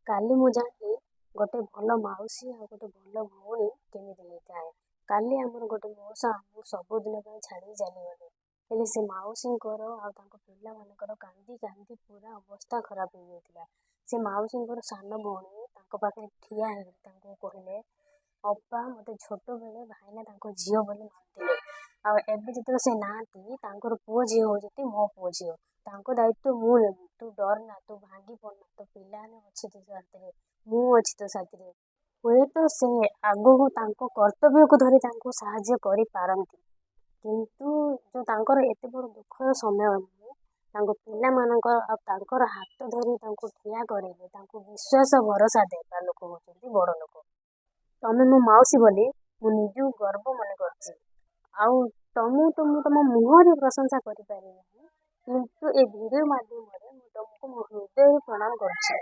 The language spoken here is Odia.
କାଲି ମୁଁ ଜାଣିଲି ଗୋଟେ ଭଲ ମାଉସୀ ଆଉ ଗୋଟେ ଭଲ ଭଉଣୀ କେମିତି ହେଇଥାଏ। କାଲି ଆମର ଗୋଟେ ମଉସା ଆମକୁ ସବୁଦିନ ପାଇଁ ଛାଡ଼ି ଚାଲିଗଲେ। ହେଲେ ସେ ମାଉସୀଙ୍କର ଆଉ ତାଙ୍କ ପିଲାମାନଙ୍କର କାନ୍ଦି କାନ୍ଦି ପୁରା ଅବସ୍ଥା ଖରାପ ହେଇଯାଇଥିଲା। ସେ ମାଉସୀଙ୍କର ସାନ ଭଉଣୀ ତାଙ୍କ ପାଖରେ ଠିଆ ହେଇ ତାଙ୍କୁ କହିଲେ, ଅପା, ମୋତେ ଛୋଟବେଳେ ଭାଇନା ତାଙ୍କ ଝିଅ ବୋଲି ମାନୁଥିଲେ, ଆଉ ଏବେ ଯେତେବେଳେ ସେ ନାହାନ୍ତି, ତାଙ୍କର ପୁଅ ଝିଅ ହେଉଛନ୍ତି ମୋ ପୁଅ ଝିଅ। ତାଙ୍କ ଦାୟିତ୍ୱ ମୁଁ ନେବି। ତୁ ଡରନା, ତୁ ଭାଙ୍ଗି ପଡ଼ନା, ତୋ ପିଲାମାନେ ଅଛନ୍ତି ତୋ ସାଥିରେ, ମୁଁ ଅଛି ତୋ ସାଥିରେ। ହୁଏତ ସେ ଆଗକୁ ତାଙ୍କ କର୍ତ୍ତବ୍ୟକୁ ଧରି ତାଙ୍କୁ ସାହାଯ୍ୟ କରିପାରନ୍ତି, କିନ୍ତୁ ଯେଉଁ ତାଙ୍କର ଏତେ ବଡ଼ ଦୁଃଖର ସମୟରେ ତାଙ୍କ ପିଲାମାନଙ୍କର ଆଉ ତାଙ୍କର ହାତ ଧରି ତାଙ୍କୁ ଠିଆ କରେଇବେ, ତାଙ୍କୁ ବିଶ୍ୱାସ ଭରସା ଦେବା ଲୋକ ହେଉଛନ୍ତି ବଡ଼ ଲୋକ। ତମେ ମୋ ମାଉସୀ ବୋଲି ମୁଁ ନିଜକୁ ଗର୍ବ ମନେ କରୁଛି। ଆଉ ତମକୁ ତ ମୁଁ ତମ ମୁହଁରେ ପ୍ରଶଂସା କରିପାରିବିନି, କିନ୍ତୁ ଏ ଭିଡ଼ିଓ ମାଧ୍ୟମରେ ମୁଁ ତମକୁ ମୋ ହୃଦୟରୁ ପ୍ରଣାମ କରୁଛି।